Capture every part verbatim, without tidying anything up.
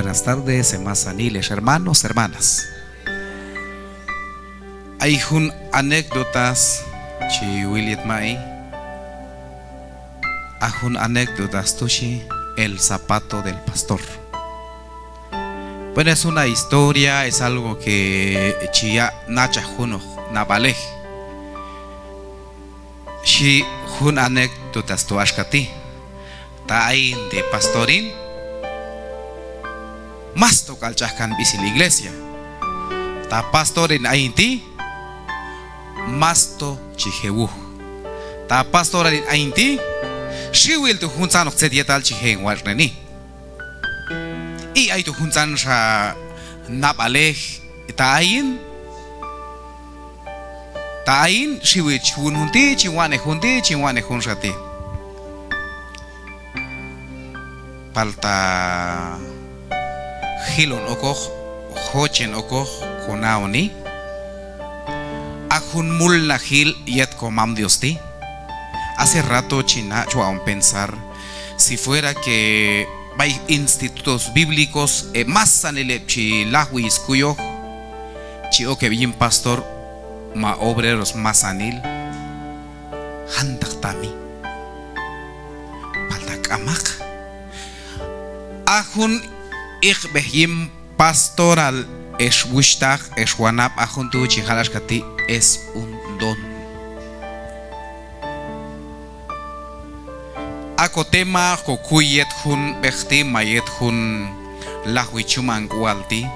Buenas tardes, hemasanil ex hermanos, hermanas. Ay jun anécdotas chi wil yet ma'i. A jun anécdotas tu' xhi: El zapato del pastor. Bueno, es una historia, es algo que chi yaq' nachaj junoq nab'alej. Xhi jun anécdotas tu' axka ti': Ta ayin ti' pastorin, masto k'al ch'aj kan b'isil iglesia. Ta pastorin ayin ti', masto chi je' wuj. Ta pastorin ayin ti', xiwil tu' juntzanoq tzet yetal chi je' hin watx'neni. I ay tu' juntzanxa nab'alej ta ayin, ta ayin xiwil chi wun jun ti', chin watx'nej jun ti', chin watx'nej junxa ti'. Palta jilon okoq, jochen okoq ko na'oni a jun mulnajil yet ko Mam Dios ti'. Hace rato chin hach waq'on pensar, si fuera que b'ay institutos bíblicos, heb' masanil heb' chi lajwi skuyoj, chi ok heb' yin pastor ma obreros masanil, jantaq tami. Palta k'amaq. A jun iqb'ej yin pastoral, ex wuxhtaq, ex wanab', a jun tu' chi jal axka ti': es un don. A ko tema hoq ko kuy yet jun b'eq ti' ma yet jun lajwi chuman k'ual ti'.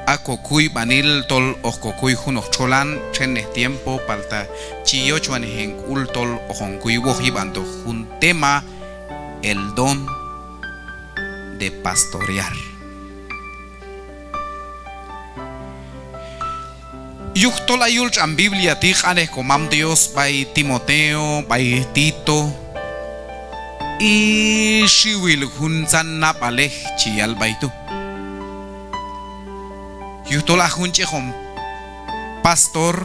A ko kuyb'anil tol hoq ko kuy junoq txolan, txennej tiempo, palta chi yochwanej hin k'ul tol hoqon kuywoj yib'antoq jun tema: el don de pastorear. Yujtol a yul tx'an Biblia ti' q'anej ko Mam Dios b'ay Timoteo, b'ay Tito, i xiwil juntzan nab'alej chi yal b'ay tu'. Yujtol a jun ch'ikon pastor,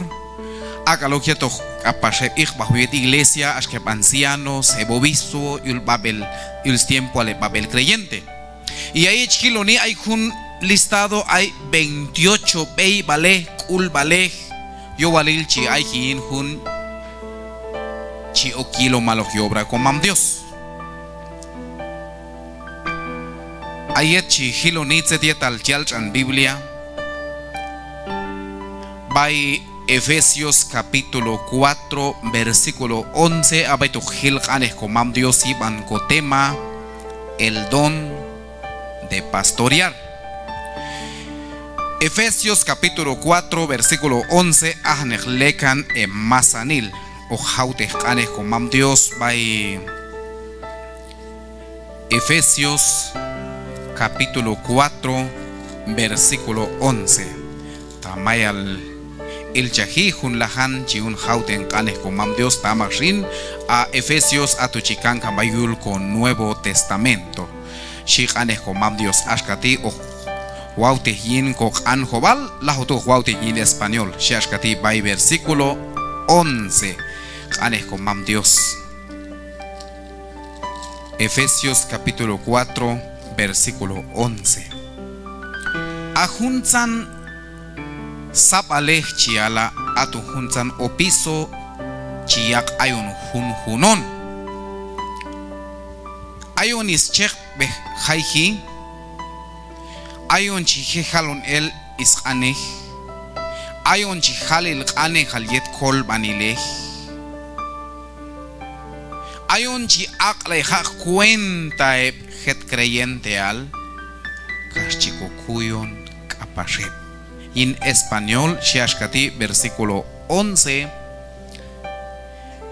ak'al ok yetoq k'apax heb' iqb'ajwi yet iglesia, axka heb' ancianos, heb' obispo, yul b'ab'el, yul stiempoal heb' b'ab'el creyente. I a yet chi jiloni ay jun listado, ay veintiocho b'eyb'alej, k'ulb'alej, yowalil chi ayji yin jun chi ok yilomaloq yobra ko Mam Dios. A yet chi jiloni tzet yetal chi yal tx'an Biblia b'ay Efesios capítulo cuatro, versículo once, a b'ay tu' hoq jil q'anej ko Mam Dios yib'an ko tema: el don de pastorear. Efesios capítulo cuatro, versículo once, ajneq lekan heb' masanil. Hoq jawtej q'anej ko Mam Dios b'ay Efesios capítulo cuatro, versículo once. Ta mayal ilchaji, jun lajan chi yun jawten q'anej ko Mam Dios, ta max in a Efesios, a tu' chi kankan b'ay yul ko Nuevo Testamento. Xhi q'anej ko Mam Dios axka ti': Hoq wawtej yin ko q'anjob'al, lajan tu' hoq wawtej yin español, xhi axka ti' b'ay versículo once, q'anej ko Mam Dios. Efesios capítulo cuatro, versículo once. A juntzan sab'alej chi yala', a tu' juntzan opiso chi yaq' ayon junjun on. Ayon schejb'ej jayji, ayon chi je' jalon el sq'anej, ayon chi jal el q'anejal yet kolb'anilej, ayon chi aq'lay jaq' cuenta heb' jet creyenteal, kax chi kokuyon k'apax heb'. Yin español xhi axka ti' versículo once: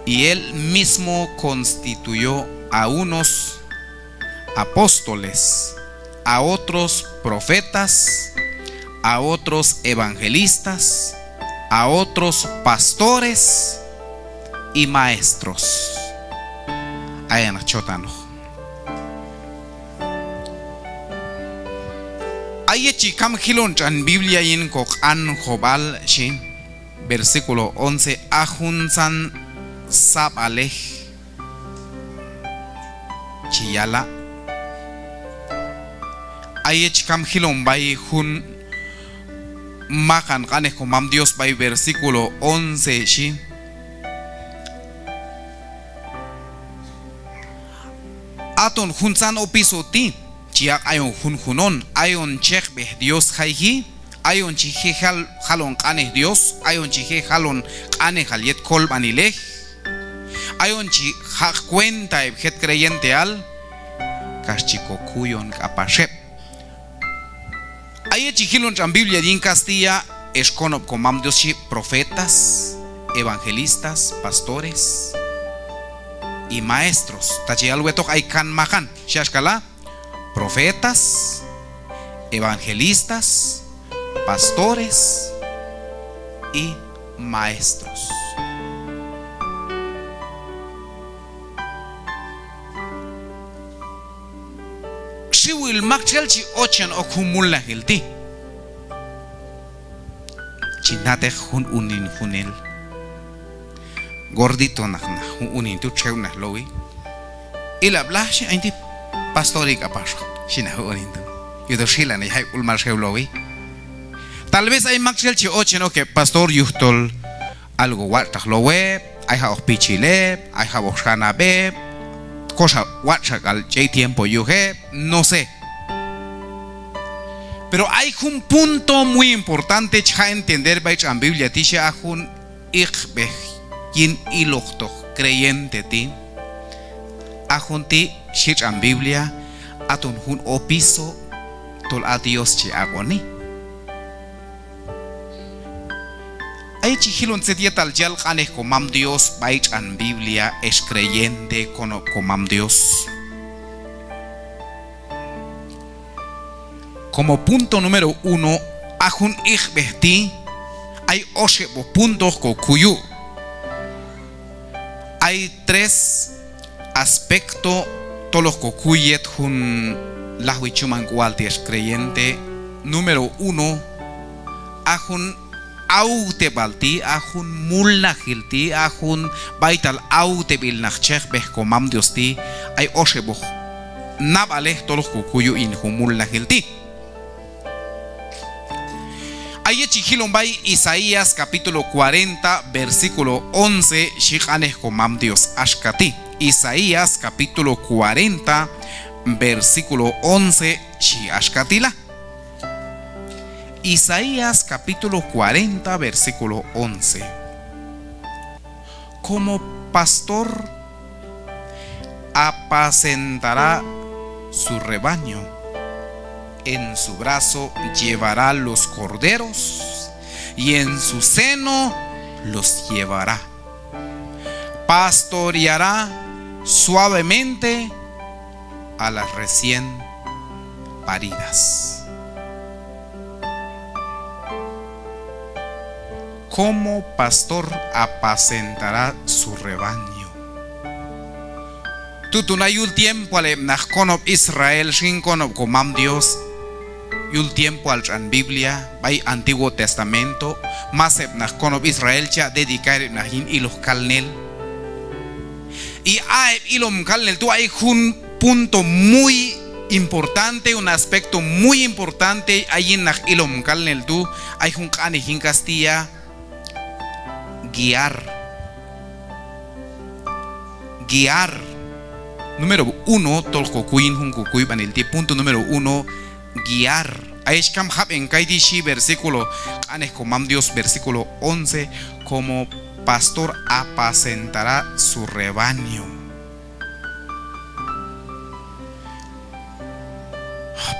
Y él mismo constituyó a unos apóstoles, a otros profetas, a otros evangelistas, a otros pastores y maestros. Ayan chotanoq. A yet chi kam jilon tx'an Biblia yin ko q'anjob'al, xhi, versículo once, a juntzan sab'alej chi yala', A yet chi kam jilon b'ay jun maqan q'anej Komam Dios b'ay versículo once xhi: Aton juntzan opiso ti' chi yaq' ayon junjun on, ayon chejb'ej Dios jayji, ayon chi je' jal-, jalon q'anej Dios, ayon chi je' jalon q'anejal yet kolb'anilej, ayon chi jaq' cuenta heb' jet creyenteal, kax chi kokuyon k'apax heb'. A yet chi jilon tx'an Biblia yin castilla, ex konob' Komam Dios xhi: profetas, evangelistas, pastores y maestros. Ta chi yal wetoq ay kan maqan, xhi axka la': profetas, evangelistas, pastores y maestros. Xiwil maktxel chi ochen ok jun mulnajil ti'. Chi nateq jun unin junel. Gordito naq, naq jun unin tu', txew naq lowi. Ilab'laj xhi, ayin ti' pastori k'apaxoq, xhi naq jun unin tu'. Yujtol xilan ay jay k'ulmaj txew lowi. Tal vez ay maktxel chi ochen ok heb' pastor yujtol algo watx'taq low heb', ay jab'oq pichil heb', ay jab'oq xanab' heb', koxa watx' xa k'al ch'ey tiempo yuj heb', no sé. Pero ay jun punto muy importante chi jaq' entender b'ay tx'an Biblia ti', xhi: a jun iqb'ej yin ilojtoq creyente ti', a jun ti', xhi tx'an Biblia, aton jun opiso tol a Dios chi aq'oni. A yet chi jilon tzet yetal chi yal q'anej Komam Dios b'ay tx'an Biblia, ex creyente, konob' Komam Dios. Como punto número uno, a jun iqb'ej ti' ay oxeb'oq punto hoq kokuyu'. Ay tres aspecto tol hoq kokuy yet jun lajwi chuman k'ual ti' ex creyente. Número uno, a jun awteb'al ti', a jun mulnajil ti', a jun b'aytal awteb'il naq chejb'ej Komam Dios ti', ay oxeb'oq nab'alej tol hoq kokuyu' yin jun mulnajil ti'. A yet chi jilon b'ay Isaías capítulo cuarenta, versículo once, xhi q'anej Komam Dios axka ti'. Isaías capítulo cuarenta, versículo once, xhi axka ti' la. Isaías capítulo cuarenta, versículo once. Como pastor apacentará su rebaño. En su brazo llevará los corderos y en su seno los llevará. Pastoreará suavemente a las recién paridas. Como pastor apacentará su rebaño. Tuton a yul tiempoal heb' naq konob' Israel xin, konob' Komam Dios, yul tiempoal tx'an Biblia b'ay Antiguo Testamento, mas heb' naq konob' Israel cha' dedicar heb' naq yin iloj kalnel. Y a heb' ilom kalnel tu' ay jun punto muy importante, un aspecto muy importante, ay yin naq ilom kalnel tu', ay jun q'anej yin castilla, guiar. Guiar. Número uno, tol hoq kokuy yin jun kokuyb'anil ti', punto número uno, guiar. A yet chi kam jab'en kayti' xhi versículo, q'anej Komam Dios, versículo once: como pastor apacentará su rebaño.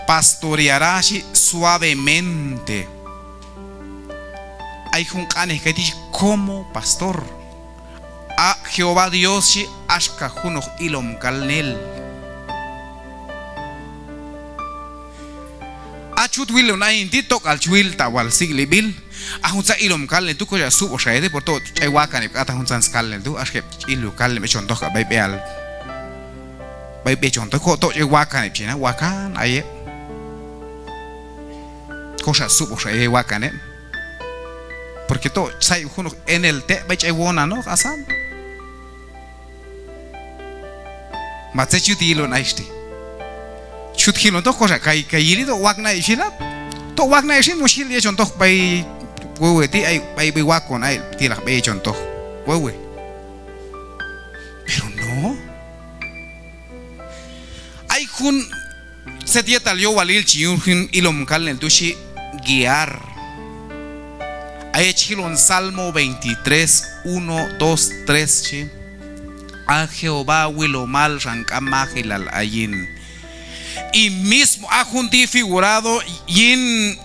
Pastoreará xhi suavemente. Ay jun q'anej kayti' xhi como pastor. A Jehová Dios xhi axka junoq ilom kalnel. A chut wilon ayin ti' tok'al chi wil ta wal sik'lib'il. A juntzan ilom kalnel tu' koxa sub'oq xa yet ti', porque to ch'ay wakan heb' k'atan juntzan skalnel tu', axka heb' ilom kalnel heb' chon toj k'al b'ay b'eal, b'ay b'e chon toj, ko to ch'ay wakan heb' chi na, wakan ay heb'. Koxa sub'oq xa yet wakan heb'. Porque to say heb' junoq enel te' b'ay ch'ay wonanoq asan. Ma tzet chi yut yilon ayex ti'. Chi jut jilon toj koxa kay, kay yili to' waknay xila. To' waknay xin, max jil yechon toj b'ay wewe ti', ay b'ay, b'ay wakon ay tilaj b'ey yechon toj wewe. Pero no. Ay jun tzet yetal yowalil chi yun jun ilom kalnel tu' xhi: guiar. Ay chi jilon Salmo veintitrés, uno, dos, tres xhi: A Jehová wilomal xan k'am majilal ayin. Y mismo a jun ti' figurado yin,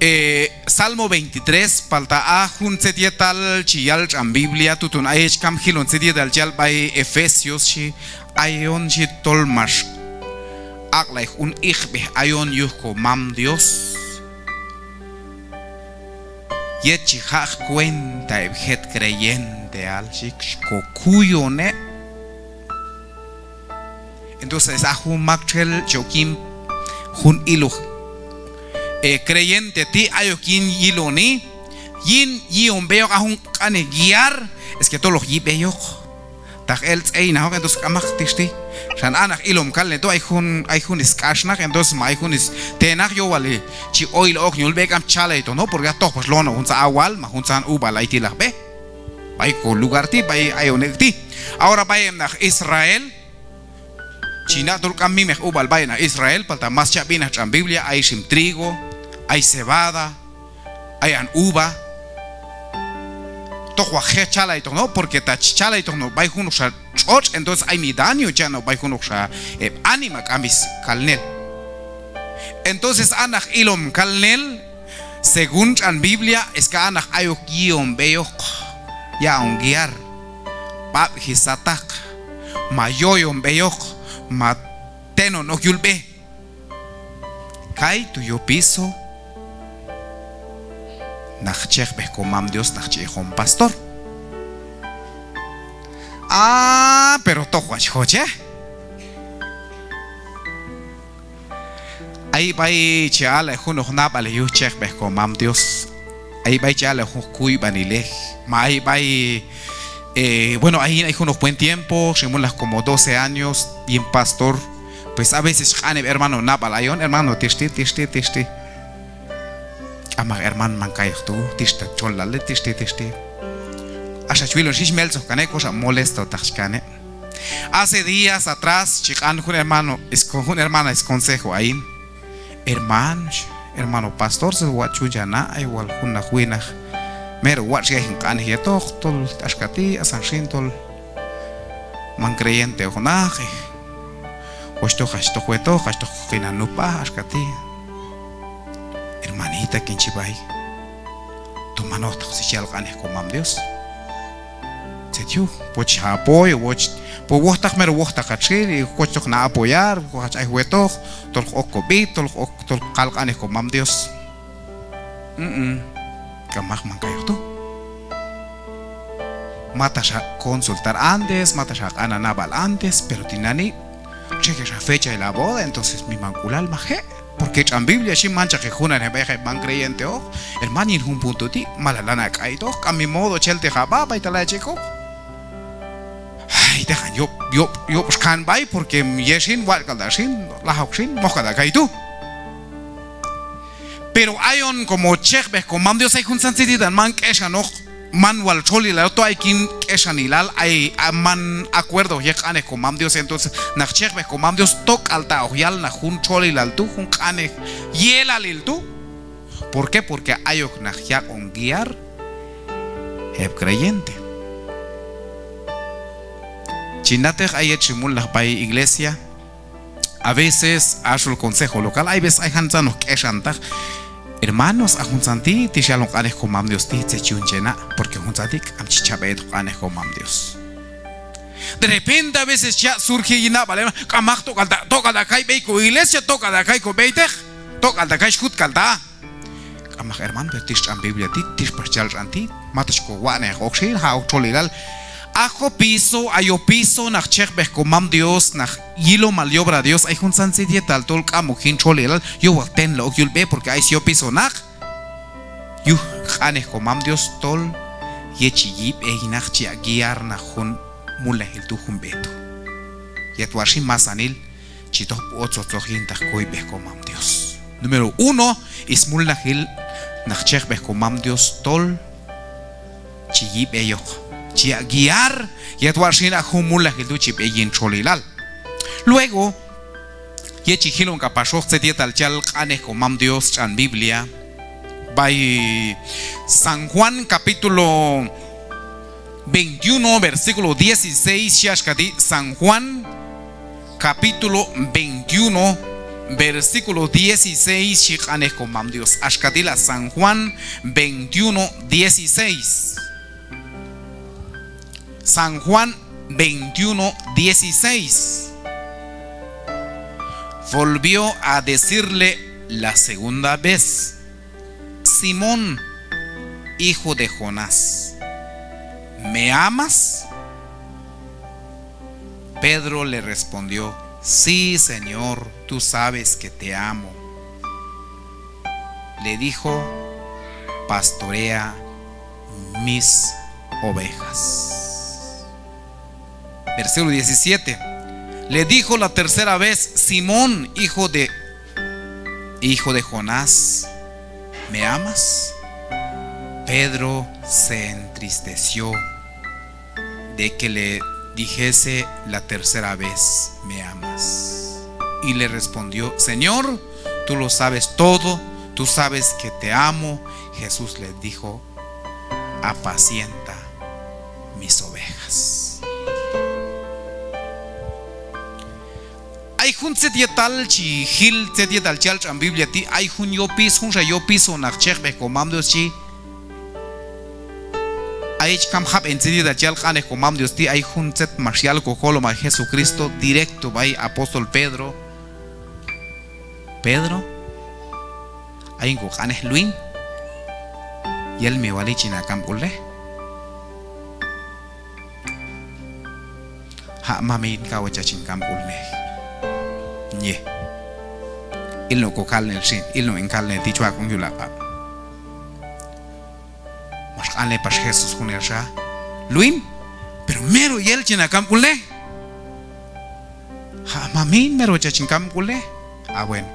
eh, Salmo veintitrés, palta a jun tzet yetal chi yal tx'an Biblia, tuton ayech kam jilon tzet yetal chi yal b'ay Efesios xhi, ayon xhi tol max aq'lay jun iqb'ej ayon yuj komam Dios yet chi jaq' cuenta heb' jet creyenteal xhi, kokuyon heb'. Entonces a jun maktxel chi ok yin jun iloj, eh, creyente ti', ayok yin yiloni, yin yi'on b'eyoq a jun q'anej guiar, es que tol hoq yi' b'eyoq. Taq el tz'eynajoq, entonces k'amaq, tixti. Xan a naq ilom kalnel tu' ay jun, ay jun sk'ax naq, entonces ma ay jun stenej yowalil chi oylay ok yul b'e, k'am chalaytoq no', porque a toj pax lonoq juntzan awal ma juntzan ub'al ay tilaj b'e b'ay ko lugar ti', b'ay ayon ek' ti'. Ahora b'ay heb' naq Israel, chi na' tol k'am mimeq ub'al b'ay heb' naq Israel, palta mas cha' b'inaj tx'an Biblia, ay ixim trigo, ay cebada, ay an uva. Toj wal je' chalaytoq no', porque ta chi chalaytoq no' b'ay junoqxa tx'otx', entonces ay mi daño chi ya' no' b'ay junoqxa heb' anima, k'am skalnel. Entonces a naq ilom kalnel, según tx'an Biblia, es que a naq ayok yi'on b'eyoq, yaq'on guiar, b'ab'ji sataq, ma yoyon b'eyoq, ma tenon ok yul b'e. Kaytu' yopiso naq chejb'ej komam Dios naq chi iqon pastor. Ah, pero toj wal chi jochej. Ay b'ay chi allay junoq nab'alej yuj chejb'ej komam Dios. Ay b'ay chi allay junoq kuyb'anilej. Ma ay b'ay, eh, bueno, ayin ay junoq buen tiempo, xin mulnaj como doce años yin pastor. Pues a veces chi q'an heb' hermano nab'al ayon, hermano, tixti, tixti, tixti. K'amaq hermano, man kayoq tu', tixta txolilal, tixti, tixti. Axa chi wilon xin chi meltzoj kan heb', koxa molestotaq chi kan heb'. Hace días atrás chi q'an jun hermano, jun hermana sconsejo ayin. Hermano, hermano pastor, tzet watx' chun cha na', ay wal jun naq winaq mero watx' yay hin q'anej yetoq, tol axka ti', asan xin tol man creyenteoq naq, eh, wochtoq hach toq wetoq, hach toq hoqin ha nupb'aj, axka ti'. Hermanita, kin chi b'ay, tom man ojtaqoq tzet chi yal q'anej komam Dios. Tzet yuj, wochej ha apoyo, wochej, pues wojtaq, mero wojtaq hach xin, y wochtoq na apoyar, ko hach ay wetoq, tol hoq ok kob'i, tol hoq ok, tol hoq kal q'anej komam Dios. Mm, k'amaq, man kayoq tu'. Matax ha consultar antes, matax ha q'an ha nab'al antes, pero tinani' txekel xa fecha de la boda, entonces mimank'ulal maj je'. Porque tx'an Biblia xin manchaq heb' junaneb' b'ay heb' man creyenteoq. Hermano, yin jun punto ti' malaj lanan ha k'aytoq, k'am mi modo chi elteq ha b'a b'aytal ayach ek'oq. Ay, teqan yob', yob', yob' xkan b'ay, porque yel xin, watx' k'al ta' xin, lajwoq xin, moj k'al ta' kaytu'. Pero ayon como chejb'ej komam Dios, ay juntzan tzet yetal man k'exanoq, man wal txolilal, to ay kin k'exanilal, ay, a, man acuerdo hoq yek' q'anej komam Dios. Entonces naq chejb'ej komam Dios, tok'al ta' hoq yal naq jun txolilal tu', jun q'anej yelalil tu'. ¿Por qué? Porque ayok naq yaq'on guiar heb' creyente. Chi nateq, ay yet chi mulnaj b'ay iglesia, a veces, a xol consejo local, ay veces ay jantzanoq k'exantaq. Hermanos, a juntzan ti', tix yalon q'anej komam Dios ti', tzet chi yun che na', porque juntzan ti' k'am chi cha' b'ey yetoq q'anej komam Dios. De repente a veces chi yaq' surgir yin nab'al, hermano, k'amaq, tok'al ta', tok'al ta' kay b'ey ko iglesia, tok'al ta' kay ko b'eyteq, tok'al ta' kay, xjut k'al ta'. K'amaq, hermano, pero tix tx'an Biblia ti', tix pax chal tx'an ti', matax ko watx'nej ok xin, ha ok txolilal. A jopiso, a yopiso naq chejb'ej komam Dios, naq yilomal yobra Dios, ay juntzan tzet yetal tol k'am ok yin txolilal, yowal tenla ok yul b'e, porque ay syopiso naq yuj q'anej komam Dios tol yet chi yi' b'ey naq, chi yaq' guiar naq jun mulnajil tu', jun b'e tu'. Yet wal xin masanil chi toj b'otzotzoj yintaq kuyb'ej Komam Dios. Número uno, smulnajil naq chejb'ej Komam Dios tol chi yi' b'eyoq, chi yaq' guiar yet watx' xin a jun mulnajil tu' chi b'ey yin txolilal. Luego, yet chi jilon k'apaxoq tzet yetal chi yal q'anej Komam Dios tx'an Biblia b'ay San Juan capítulo veintiuno, versículo dieciséis, xhi axka ti'. San Juan, capítulo veintiuno, versículo dieciséis, xhi q'anej Komam Dios. Axka ti' la, San Juan veintiuno, dieciséis. San Juan veintiuno, dieciséis. Volvió a decirle la segunda vez: "Simón, hijo de Jonás, ¿me amas?". Pedro le respondió: "Sí, Señor, tú sabes que te amo". Le dijo: "Pastorea mis ovejas". Versículo diecisiete. Le dijo la tercera vez: "Simón, hijo de, hijo de Jonás, ¿me amas?". Pedro se entristeció de que le dijese la tercera vez: "¿Me amas?". Y le respondió: "Señor, tú lo sabes todo, tú sabes que te amo". Jesús le dijo: "Apacienta mis ovejas". Ay jun tzet yetal chi jil, tzet yetal chi yal tx'an Biblia ti', ay jun yopiso, junxa yopiso naq chejb'ej Komam Dios chi. Ay chi kam jab'en tzet yetal chi yal q'anej Komam Dios ti', ay jun tzet max yal Kokolom aj Jesucristo directo b'ay apóstol Pedro. Pedro, ayin koq'anej Luin, yel mi wali chin ha kam k'ulnej. Ha' mamin, kaw hach chin kam k'ulnej. Ye. Ilno' kokalnel xin, ilno' hin kalnel ti', chwaq' jun yul ha q'ab'. Max q'anlej pax Jesús junelxa: Luin, pero mero yel chin ha kam k'ulnej. Ha' mamin, mero hach chin kam k'ulnej. Ah, bueno.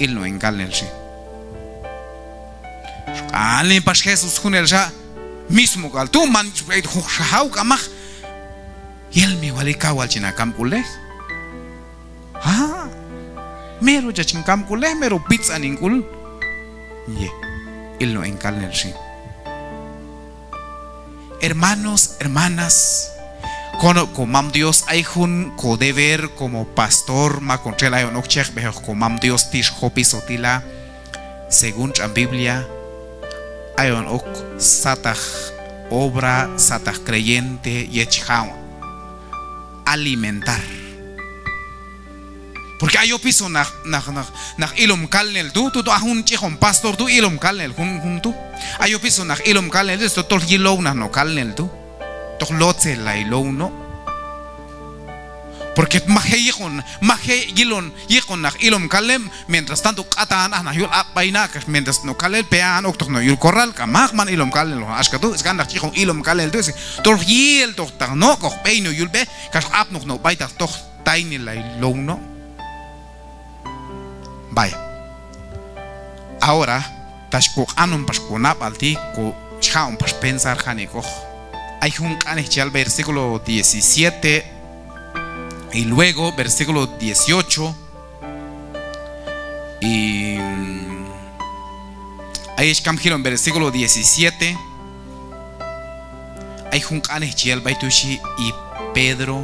Ilno' hin kalnel xin. Xq'anlen pax Jesús junelxa, mismo k'al tu', man b'ay juj xajaw k'amaq. Yel mi wali kaw wal chin ha kam k'ulnej. Ha', mero hach chin kam k'ulnej, mero pitzan hin k'ul. Ye, ilno' hin kalnel xin. Hermanos, hermanas, konob' Komam Dios, ay jun ko deber como pastor, ma kontxel ayon ok chejb'ejoq Komam Dios ti' xjopiso ti' la, según tx'an Biblia, ayon ok sataq obra, sataq creyente yet chi ja'on alimentar. Porque ay yopiso naq, naq, naq, naq ilom kalnel tu', tu', tu', a jun ch'ijon pastor tu', ilom kalnel jun, jun tu'. Ay yopiso naq ilom kalnel tu', tol yil low naq no' kalnel tu'. Tol lotzelay low no'. Porque maj je' yiqon, maj je' yilon, yiqon naq ilom kalnel, mientras tanto q'atan aj naq yul ab' b'ay na, kax mientras no' kalnel pean oktoq no' yul corral, k'amaq, man ilom kalnel jun axka tu', skan naq ch'ijon ilom kalnel tu', tol yiltoq taq no' k'oq b'ey no' yul b'e, kax apnoq no' b'aytaq toj taynelay low no'. Vaya. Ahora, tax koq'anon pax konab'al ti', ko, chi ja'on pax pensar janik'oq. Ay jun q'anej chi yal versículo diecisiete y luego versículo dieciocho. Y, mm, ayex kam jilon versículo diecisiete. Ay jun q'anej chi yal b'ay tu' xhi: "Y Pedro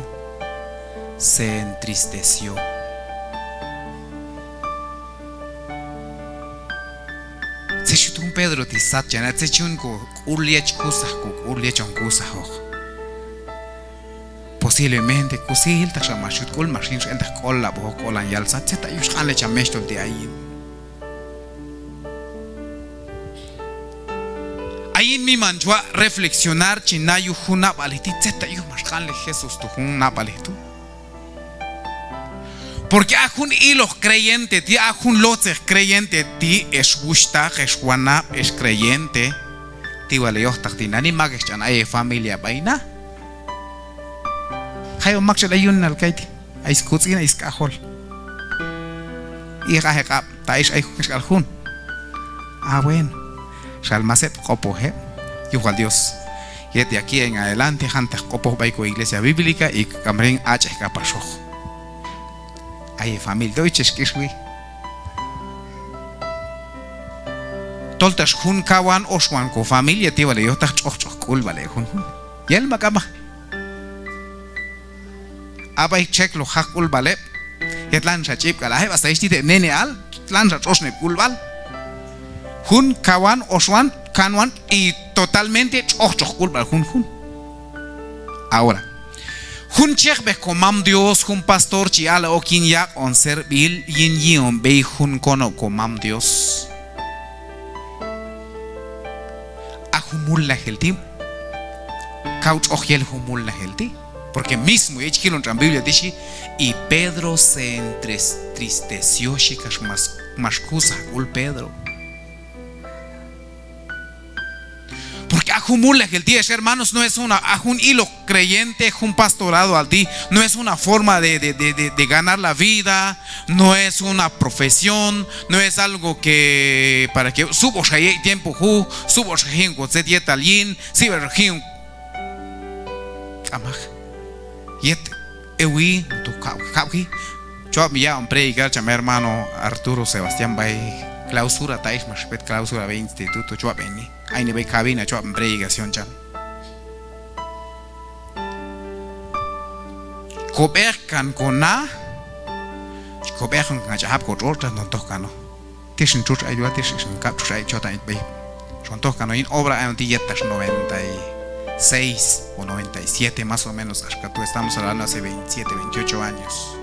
se entristeció". Tzet xyut jun Pedro ti' sat chana, tzet chi yun kok'ul yet chi kusaj, kok'ul yet chon kusajoq. Posiblemente kusiltaqxa max yut sk'ul, max yin xeltaq k'olab'oq, k'olan yal sat, tzet ta' yuj xq'anlej cham mexhtol ti' ayin. Ayin miman chwaq' reflexionar chi na yuj jun nab'alej ti', tzet ta' yuj max q'anlej Jesús tu' jun nab'alej tu'. Porque a jun iloj creyente ti', a jun lotzej creyente ti', ex wuxhtaq, ex wanab', ex creyente, ti wal heyojtaq tinani', mak ex ch'an ay hefamilia b'ay na. Jayon maktxel ay yuninal kayti', ay skutz'in, ay sk'ajol. Iq'aj heq'ab', ta ix ay jun k'ixk'al jun. Ah, bueno. Xal mas heb' q'opoj heb'. Yuj wal Dios. Yet de aquí en adelante, jantaq q'opoj b'ay ko iglesia bíblica, y k'am ren ach'ej k'apaxoq. Ay he familia, to ichex k'ixwi. Toltax jun kawan oxwan ko familia ti' wal heyojtaq tx'oq tx'oq k'ulb'al he junjun. Yel ma k'amaq. A b'ay txekloj jaq k'ulb'al heb'. Yet lanxa ch'ib' k'al aj heb', hasta yich tit heb' neneal, lanxa tx'oxneb' k'ulb'al. Jun kawan, oxwan, kanwan, y totalmente tx'oq tx'oq k'ulb'al junjun. Ahora, jun chejb'ej ko Mam Dios, jun pastor chi ala ok yin yaq'on servil, yin yi'on b'ey jun konob' ko Mam Dios. A jun mulnajil ti' kaw tx'oq yel jun mulnajil ti'. Porque mismo yet chi jilon tx'an Biblia ti' xhi: "Y Pedro se entristeció", xhi, kax max, max kusaj k'ul Pedro. Porque a jun mulnajil ti', ex hermanos, no es una, a jun iloj creyente, jun pastoradoal ti', no es una forma de, de, de, de, de ganar la vida, no es una profesión, no es algo que para que sub'oqxa yek' tiempo juj, sub'oqxa ji'on ko tzet yetal yin, sub'oqxa ji'on. K'amaq. Yet ewi tu kab', kab'ji. Chwab' yaq'on predicar cham hermano Arturo Sebastián b'ay clausura, ta ix max b'et clausura b'ay instituto, chwab'eni. Ayni b'ay cabina chwab'en predicación cham. Ko b'eqkan ko na, ko b'eqkan ch'ajab' ko tx'otx', ta ton tojkanoq. Tix hin txutx ay wal, tix hin kab' txutx ay chotan b'ay. Xon tojkanoq yin obra ayon ti' yettax noventa y seis o noventa y siete más o menos, axka tu' estamos hablando hace veintisiete, veintiocho años.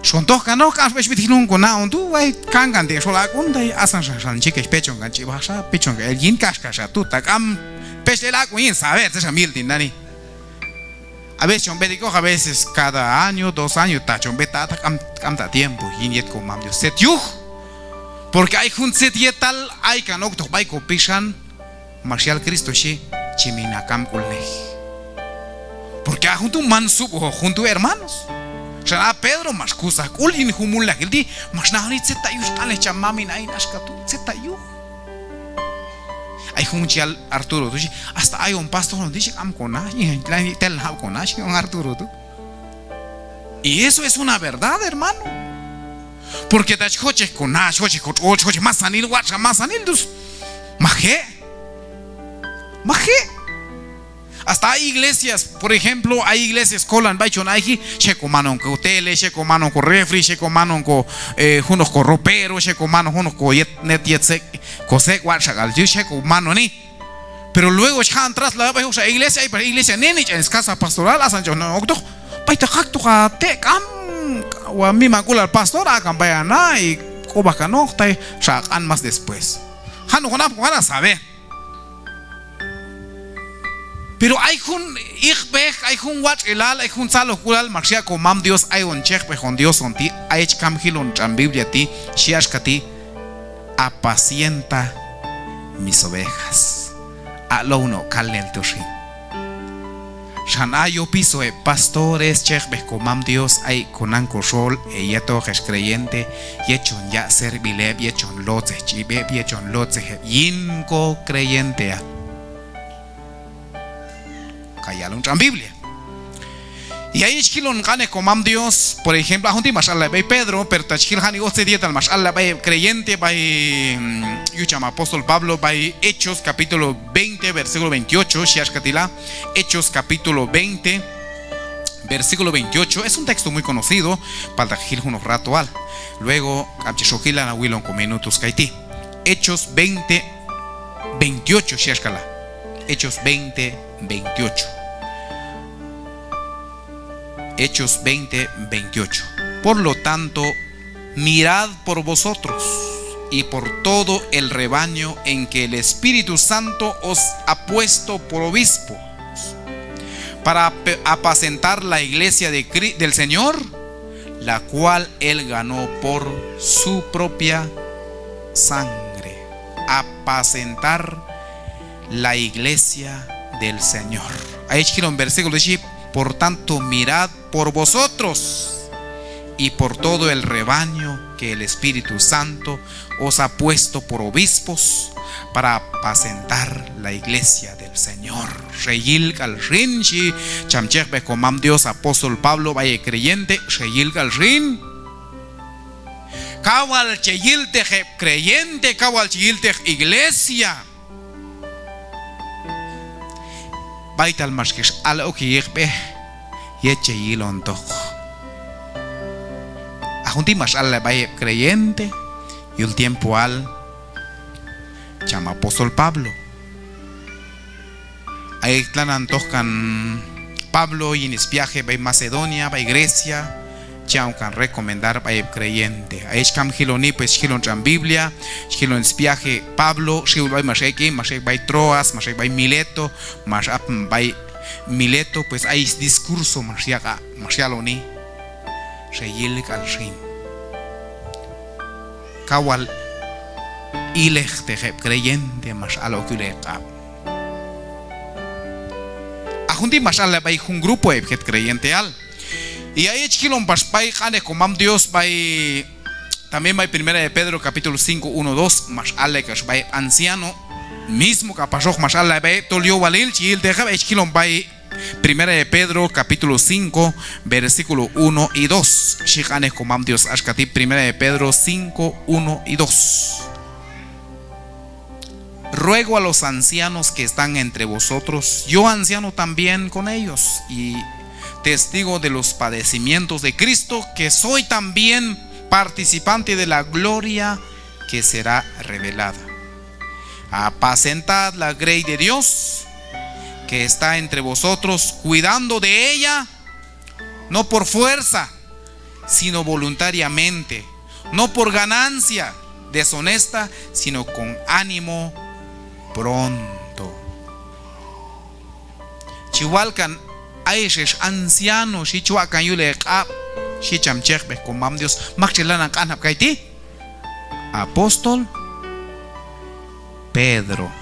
Xon tojkanoq, k'amxa b'ay chi b'it jilon ko na on tu', ay kankan ti' xol ak'un, tay asan xan, xan chike chi pechon kan ch'ib'ajxa, pechon kan el yin kaxkaxa tu', ta k'am pech el ak'un yin saber tzet xam yil tinani'. A veces chon b'et ik'oq, a veces cada año, dos años, ta chon b'et ta, ta k'am, k'am ta tiempo yin yet ko Mam Dios. Tzet yuj, porque ay jun tzet yetal aykan oktoq b'ay ko pixan, max yal Cristo xhi: "Chi min ha kamk'ulnej". Porque a jun tu' man sub'ojoq jun tu', hermanos. Xan a Pedro max kusaj k'ul yin jun mulnajil ti', max najoni tzet ta yuj chi q'anlej cham mamin ayin axka tu', tzet ta yuj. Ay jun chi yal Arturo tu' xhi, hasta ayon pastor on ti' xhi, k'am ko na, tel naq jab' ko na xhi, on Arturo tu'. Y eso es una verdad, hermano. Porque ta chi jochej ko na, chi jochej ko tx'otx', chi jochej masanil, watx' xa masanil, tus. Maj je'. Maj je'. Hasta ay iglesias, por ejemplo, ay iglesias kolan b'ay chon ayji, xhe ko manon ko tele, xhe ko manon ko refri, xhe ko manon ko, eh, junoq ko ropero, xhe ko manon junoq ko yet, net yet sek', ko sek', watx' xa k'al yuj, xhe ko manoni. Pero luego chi ja'on trasladar b'ay junoqxa iglesia, ay pax iglesia neni ch'an is casa pastoral, asan chon oktoq. B'aytaq oktoq ha te', k'am, ha mimank'ulal pastor, hakan b'ay ha na, y k'ub'aj kanoq, tay xa ha q'an más después. Jan hoq jun apnoq jala' saber. Pero ay jun iqb'ej, ay jun watx'ilal, ay jun tzalojk'ulal max yaq' ko Mam Dios ayon chejb'ej on Dios on ti', ay chi kam jilon tx'an Biblia ti', xhi axka ti': "Apacienta mis ovejas". Aq'low no' kalnel tu' xin. Xan a yopiso heb' pastores chejb'ej ko Mam Dios ayek' ko nan ko xol, heyetoq ex creyente, yet chon yaq' servil heb', yet chon lotzej ch'ib' heb', yet chon lotzej heb' yin ko creyenteal. Kay yalon tx'an Biblia. Y ayin chi jilon q'anej ko Mam Dios, por ejemplo, a jun ti' max allay b'ay Pedro, pero ta chi jil janik'oq tzet yetal max allay b'ay heb' creyente b'ay, mm, yuj cham apóstol Pablo b'ay Hechos capítulo veinte, versículo veintiocho, xhi axka ti' la, Hechos capítulo veinte, versículo veintiocho, es un texto muy conocido, palta jil junoq ratoal. Luego, k'am chex ok jila', na wilon ko minutos kayti'. Hechos veinte, veintiocho, xhi axka la. Hechos veinte, veintiocho. Hechos veinte, veintiocho. Por lo tanto, mirad por vosotros y por todo el rebaño en que el Espíritu Santo os ha puesto por obispos, para ap-, apacentar la iglesia de Cri-, del Señor, la cual él ganó por su propia sangre. Apacentar la iglesia del Señor. Ay chi jilon versículo ti' xhi: "Por tanto, mirad por vosotros y por todo el rebaño que el Espíritu Santo os ha puesto por obispos para apacentar la iglesia del Señor. Xe yil k'al xin, xhi cham chekb'ej komam Dios apóstol Pablo b'ay heb' creyente, xe yil k'al xin. Kaw wal che yiltej heb' creyente, kaw wal che yiltej iglesia. B'aytal max kix al ok yiqb'ej yet che yilontoq. A jun ti' max allay b'ay heb' creyente yul tiempoal cham apóstol Pablo. Ay tlanan toj kan Pablo yin sviaje b'ay Macedonia, b'ay Grecia, chi aq'on kan recomendar b'ay heb' creyente. Ay chi kam jiloni, pues, chi jilon tx'an Biblia, chi jilon sviaje Pablo, xiwil b'ay max ek'i, max ek' b'ay Troas, max ek' b'ay Mileto, max apni b'ay Mileto, pues, ay sdiscurso max yaq', max yaloni. Xe yil k'al xin. Kaw wal ilejtej heb' creyente max al ok yul heq'ab'. A jun ti' max allay b'ay jun grupo heb' jet creyenteal. Y ay chi jilon pax b'ay q'anej komam Dios b'ay, también b'ay Primera de Pedro capítulo cinco, uno, dos, max allay k'ax b'ay heb' anciano. Mismo k'apaxoq max allay b'ay heb' tol yowalil chi yiltej heb', ay chi jilon b'ay Primera de Pedro, capítulo cinco, versículo uno y dos. Xhi q'anej komam Dios axka ti', Primera de Pedro cinco, uno y dos. Ruego a los ancianos que están entre vosotros, yo anciano también con ellos, y testigo de los padecimientos de Cristo, que soy también participante de la gloria que será revelada. Apacentad la grey de Dios que está entre vosotros, cuidando de ella, no por fuerza, sino voluntariamente, no por ganancia deshonesta, sino con ánimo pronto. Chi wal kan ayex ex anciano, xhi, chi waq' kan yul heq'ab', xhi cham chekb'ej komam Dios. Maktxel lanan q'anjab' kayti'? Apóstol Pedro.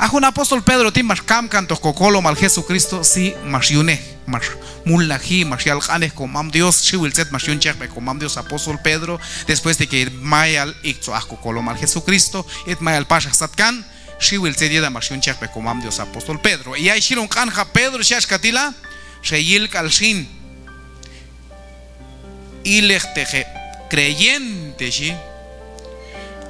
A jun apóstol Pedro ti' max kamkantoq kokolomal Jesucristo, sí, max yunej, max mulnaji, max yal q'anej komam Dios, xiwil tzet max yun chekb'ej komam Dios apóstol Pedro, después de que mayal iktzoj aj kokolomal Jesucristo, yet mayal pax aj satkan, xiwil tzet yetal max yun chekb'ej komam Dios apóstol Pedro. Y ay xyilon q'anjab' Pedro, xhi axka ti' la, xe yil k'al xin. Ilejtej heb' creyente, xhi.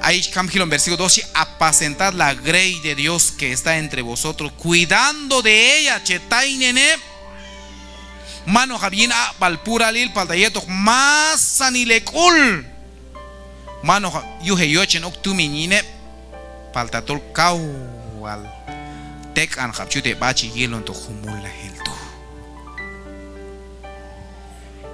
Ay chi kam jilon versículo dos, xhi: Apacentad la grey de Dios que está entre vosotros, cuidando de ella, che taynen heb'. Man ojab' yin aq'b'al puralil, palta yetoq masanil hek'ul. Man ojab' yuj heyochen ok tumin yin heb', palta tol kaw wal tek'anjab' chut heb'a chi yilontoq jun mulnajil tu'.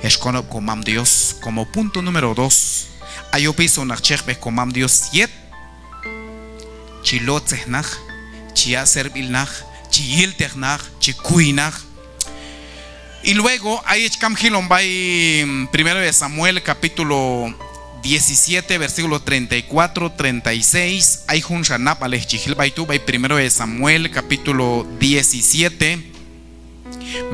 Ex konob' komam Dios, como punto número dos, ay opison naq chekb'ej komam Dios yet chi lotzej naq, chi yaq' servil naq, chi yiltej naq, chi kuy naq. Y luego, ay chi kam jilon b'ay, mm, Primero de Samuel, capítulo diecisiete, versículo treinta y cuatro, treinta y seis. Ay junxa nab'alej chi jil b'ay tu', b'ay Primero de Samuel, capítulo diecisiete,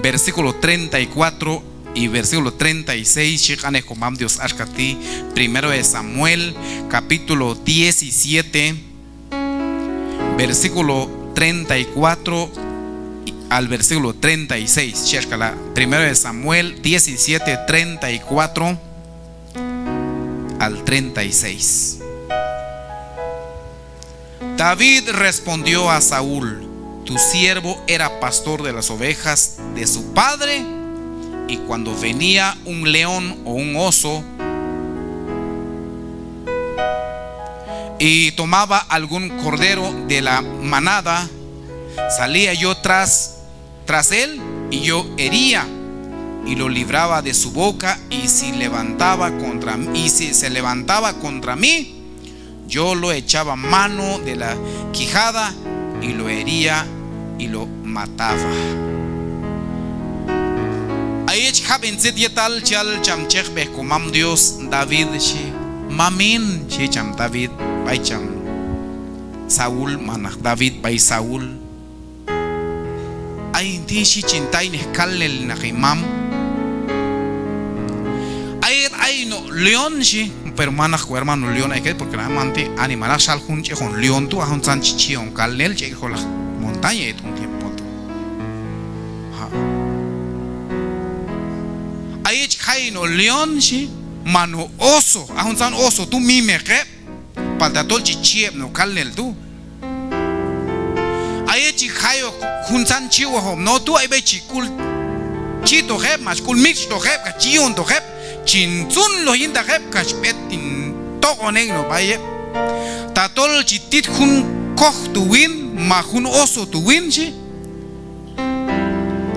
versículo treinta y cuatro y versículo treinta y seis, xhi q'anej komam Dios axka ti', Primero de Samuel, capítulo diecisiete, versículo treinta y cuatro al versículo treinta y seis, xhi axka la', Primero de Samuel diecisiete, treinta y cuatro al treinta y seis. David respondió a Saúl: Tu siervo era pastor de las ovejas de su padre, y cuando venía un león o un oso y tomaba algún cordero de la manada, salía yo tras, tras él, y yo hería, y lo libraba de su boca, y si levantaba contra, y si se levantaba contra mí, yo lo echaba mano de la quijada y lo hería y lo mataba. Ay chi jab'en tzet yetal chi yal cham chekb'ej komam Dios David, xhi. Mamin, xhi cham David b'ay cham Saúl, manaq David b'ay Saúl. Ayin ti', xhi, chin taynej kalnel naq hin mam. Ay no' león xhi, pero manaq ko hermano león ay kay, porque la man ti' anima naq xal jun ch'en jun león tu', a juntzan chi chi'on kalnel chi ek' jolaq montaña yet jun tiempo tu'. Ha. Ay chi jay no' león xhi, ma no' oso, a juntzan oso tu' mimeq heb', palta tol chi chi' heb' no' kalnel tu'. Ay chi jay ok juntzan chiwajom no' tu', ay b'ay chi k'ul chi'toq heb', ma chi k'ul mitx'toq heb', kax chi yi'ontoq heb', chin tzunloj yintaq heb', kax b'et hin toq'on ek' no' b'ay heb'. Tatol chi tit jun koj tu' win, ma jun oso tu' win xhi,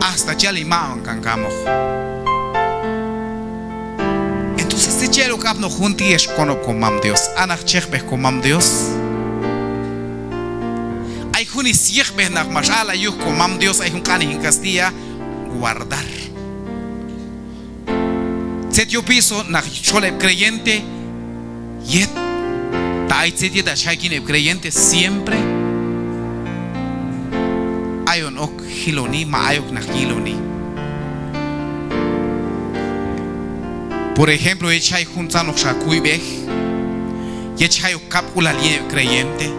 hasta chi yal hin maq'on kan kamoq. Entonces tzet chi yal ok apnoq jun ti' ex konob' ko Mam Dios, a naq chejb'ej ko Mam Dios. Ay jun syejb'ej naq max aq'lay yuj ko Mam Dios, ay jun q'anej yin castilla, guardar. Tzet yopiso naq xol heb' creyente yet, ta ay tzet yetal chi jay ok yin heb' creyente, siempre ayon ok jiloni, ma ay ok naq yiloni. Por ejemplo, yet chi jay juntzanoqxa kuyb'ej, yet chi jay ok kab'k'ulal yin heb' creyente,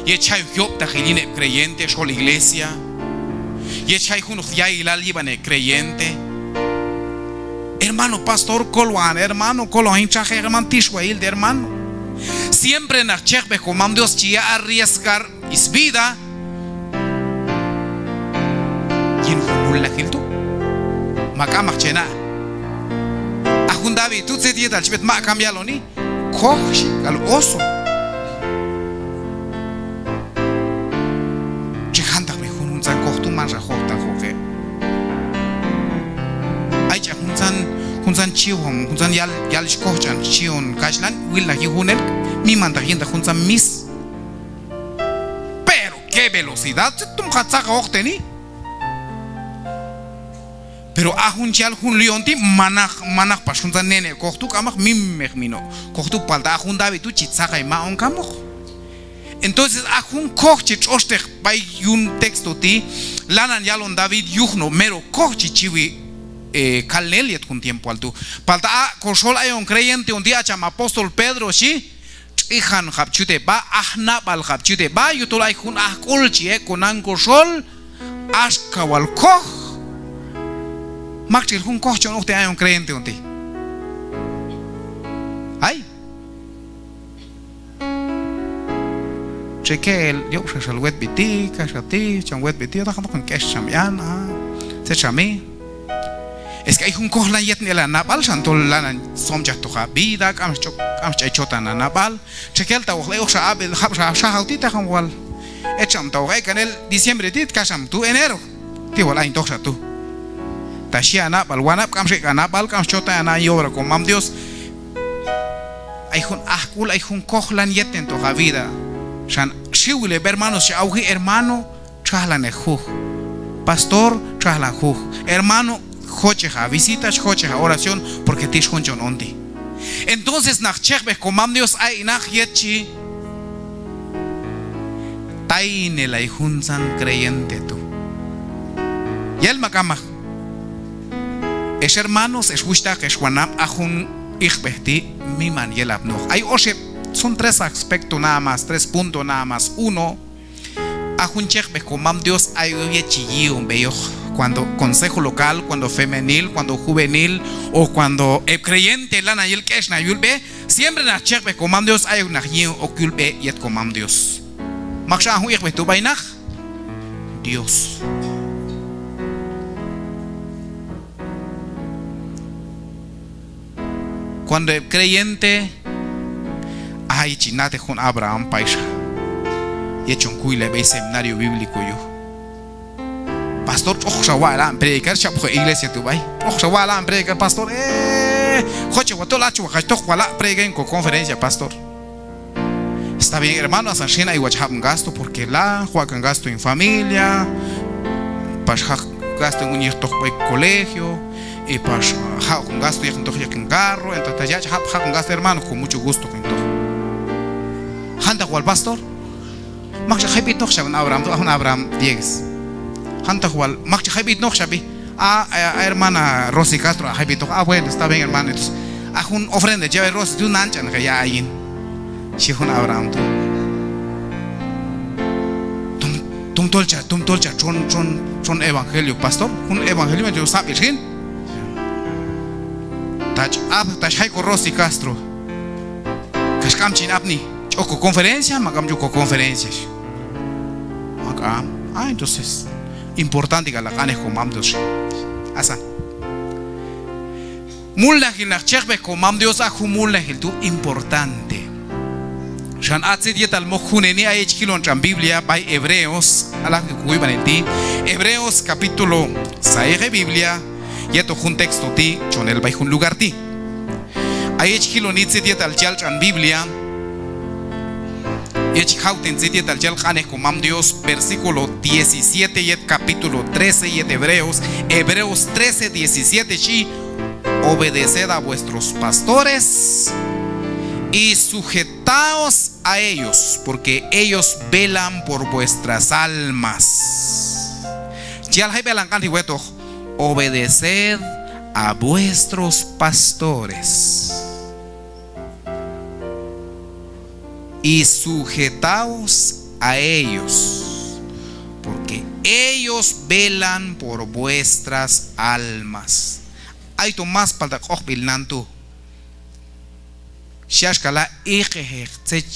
yet chi jay ok yob'taqil yin heb' creyente xol iglesia, yet chi jay junoq yailal yib'an heb' creyente. Hermano pastor, kolwan hermano, kolwan hin txajej hermano, tixwayil de hermano. Siempre naq chejb'ej ko Mam Dios chi yaq' arriesgar svida yin jun mulnajil tu'. Ma k'amaq che na'. A jun David tu' tzet yetal chi b'et maq' kam yaloni, koj xhi k'al oso. Chi jantaq mi jun juntzan koj tu' manxa jojtaqoq heb'. Ay ch'an juntzan, juntzan chiwom, juntzan yal, yalix koj ch'an chi'on kaxhlan, wilnaq yin junel, mimantaq yintaq juntzan mis. Pero qué velocidad, tzet tom ka tzaqajoq teni. Pero a jun chi yal jun león ti' manaq, manaq pax juntzan nene' koj tu', k'amaq, mimeq mi no' koj tu', palta a jun David tu' chi tzaqay maq'on kamoq. Entonces a jun koj chi tx'oxteq b'ay yun texto ti', lanan yalon David yuj no' mero koj chi chiwi, eh, kalnel yet jun tiempoal tu'. Palta a koxol ayon creyente on ti', a cham apóstol Pedro xhi, tx'ijanqab' chut heb'a, aj nab'alqab' chut heb'a, yujtol ay jun ajk'ul chi ek' konan koxol, axka wal koj. Maktxel jun koj chon uqtej ayon creyente on ti'. Ay. Txekel, yob' xa xal wetb'i ti', kax xa ti', cham wetb'i ti', ta jantaq kan k'ex cham yan, a, tzet chami. Es que ay jun koj lan yetnen el ha nab'al, xan tol lanan somchajtoq ha vida, k'am xch'ay chotan ha nab'al. Txekel ta hoq ek'oqxa ab'el, jab' xa xajaw ti', ta jam wal. Etxam ta hoq ek'kan el diciembre ti', kaxam tu' enero. Ti' wal ayin toqxa tu'. Ta xhi ha nab'al, wanab', k'am x'ek' ha nab'al, k'am xchotan ha na'an yobra ko Mam Dios. Ay jun ajk'ul, ay jun koj lan yetnentoq ha vida. Xan xiwil heb' hermanos x'awji, hermano, txajlanej juj. Pastor, txajlan juj. Hermano, jochej ha visita, jochej ha oración, porque tix jun chon on ti'. Entonces naq chejb'ej ko Mam Dios ay naq yet chi taynelay juntzan creyente tu'. Yel ma k'amaq. Ex hermanos, ex wuxhtaq, ex wanab', a jun iqb'ej ti' miman yelapnoq. Ay oxeb', son tres aspecto nada más, tres punto nada más. Uno, a jun chejb'ej ko Mam Dios ay yet chi yi'on b'eyoq. Cuando consejo local, cuando femenil, cuando juvenil, o cuando heb' creyente lanan yil k'exnaq yul b'e, siempre naq chejb'ej ko Mam Dios ayok naq yi'on ok yul b'e yet ko Mam Dios. Maktxel a jun iqb'ej tu' b'ay naq Dios. Cuando heb' creyente, ay chi na'tej jun Abraham payxa. Yet chon kuylay b'ay seminario bíblico yuj. Pastor, tx'oqxa wal ayon predicar, xhab' jun iglesia tu' b'ay. Tx'oqxa wal ayon predicar, pastor, eh, jochej wal tol hach wal hach toq wal ayon predicar yin ko conferencia, pastor. Está bien, hermano, asan xin ay watx' jab'on gasto, porque la, jwaq' kan gasto yin familia, pax jaq' gasto yin unin yetoq b'ay colegio, y pax jaq' kan gasto yetoq yin carro, entonces ta yach' jab' jaq' kan gasto, hermano, con mucho gusto, entonces. Jantaq wal, pastor. Maktxel jayb'itnoq xhab' jun Abraham tu', a jun Abraham Diegues. Jantaq wal, maktxel jayb'itnoq xhab' b'i. A, a, a hermana Rosy Castro, a jayb'itnoq. Ah, bueno, está bien, hermano. Entonces, A jun ofrenda chi yab'ej Rosy tu', nan ch'an ka ya' ayin, xhi jun Abraham tu'. Tom, tom tol cha, tom tol cha txon, txon, txon evangelio, pastor, jun evangelio, yo sab'il xin. Tach ab, tach jay ko Rosy Castro. Kax k'am chin apni, ch'ok ko conferencia, ma k'am ch'ok ko conferencia. Ma k'am. Ah, entonces, importante k'al a q'anej ko Mam Dios xin. Asan. Mulnajil naq chekb'ej ko Mam Dios, a jun mulnajil tu' importante. Xan a tzet yetal moj juneni, a yet chi jilon tx'an Biblia b'ay Hebreos, alaj ko yib'anil ti', Hebreos capítulo, sayej he Biblia yetoq jun texto ti', chon el b'ay jun lugar ti'. A yet chi jiloni tzet yetal chi yal tx'an Biblia, yet chi jawten tzet yetal chi yal q'anej ko Mam Dios, versículo diecisiete yet capítulo trece yet Hebreos, Hebreos trece diecisiete xhi: Obedeced a vuestros pastores y sujetaos a ellos, porque ellos velan por vuestras almas. Chi yal jayb'elan q'anji wetoq: Obedeced a vuestros pastores y sujetaos a ellos, porque ellos velan por vuestras almas. Ayto mas palta q'ojb'il nan tu'. Xhi axka la': iqejeq tzet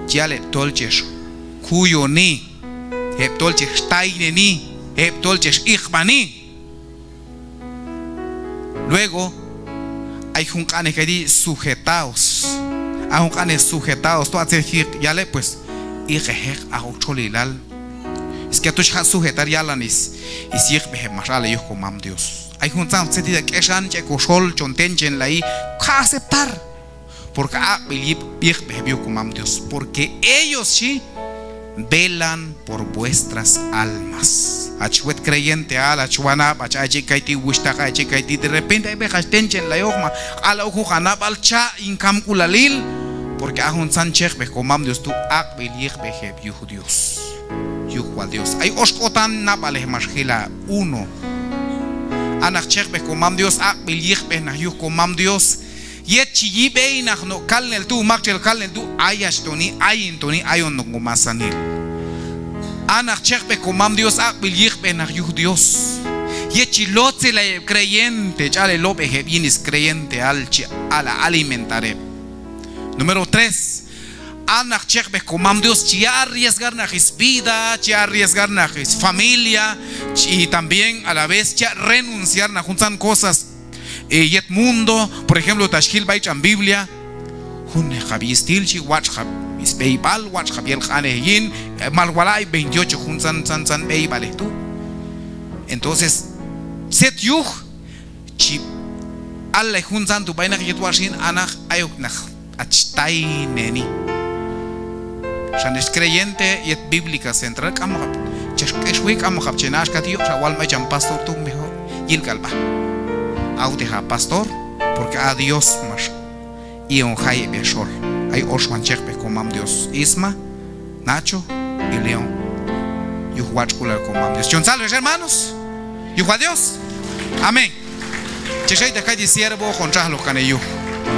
chi yal heb' tol chex kuyoni, heb' tol chex tayneni, heb' tol chex iqb'ani. Luego, ay jun q'anej kayti', sujetaos. A jun q'anej sujetaos tu', a tzet chi yal heb', pues, iqejeq, a ok txolilal. Es que a tu' chi jaq' sujetar yalan is, is yiqb'ej heb' max aq'lay yuj ko Mam Dios. Ay juntzan tzet yetal k'exan chi ek' ko xol chon tenchenlayi, kax aceptar. Porque aq'b'il yip-, yiqb'ej heb' yuj ko Mam Dios. Porque ellos, xhi, velan por vuestras almas. Hach wet creyenteal, hach wanab', hach ayach ek' kayti', wuxhtaq, ayach ek' kayti', de repente ay b'ay hach tenchenlayoq ma q'ala' ok juj ha nab'al, cha' yin kamk'ulalil. Porque a juntzan chekb'ej ko Mam Dios tu', aq'b'il yiqb'ej heb' yuj Dios. Yuj wal Dios. Ay oxk'otan nab'alej max jila'. Uno. A naq chekb'ej ko Mam Dios, aq'b'il yiqb'ej naq yuj ko Mam Dios. Yet chi yi' b'ey naq no' kalnel tu', maktxel kalnel tu', ayach toni, ayin toni, ayon no' ko masanil. A naq chekb'ej ko Mam Dios, aq'b'il yiqb'ej naq yuj Dios. Yet chi lotzelay heb' creyente, ch'alel lob'ej heb' yin is creyenteal, chi ala alimentar heb'. Número tres. A naq chekb'ej ko Mam Dios chi ya' arriesgar naq is vida, chi ya' arriesgar naq is familia, chi, y también a la vez chi ya' renunciar naq juntzan cosas, eh, yet mundo. Por ejemplo, ta xjil b'ay tx'an Biblia, junnej kab' yistil chi watx' kab' is b'eyb'al, watx' kab' yel q'anej yin, eh, mal wal ay veintiocho juntzan, tzan, tzan b'eyb'alej tu'. Entonces, tzet yuj chi allay juntzan tu' b'ay naq yet watx' xin, a naq ayok naq hach tayneni. Xan ex creyente yet Bíblica Central, k'amoqab' chex k'exwi, k'amoqab' che na' axka ti', yob' xa wal may cham pastor tu', mejor yil k'al b'a. Awtej ha pastor, porque a Dios max i'on jayeb' ex xol. Ay oxwan chekb'ej ko Mam Dios, Isma, Nacho y León. Yuj watx'k'ulal ko Mam Dios. Chon tzaloj ex hermanos. Yuj wal Dios. Amén. Chex aytej kayti' siervo, hoqon txajloj kan heyuj.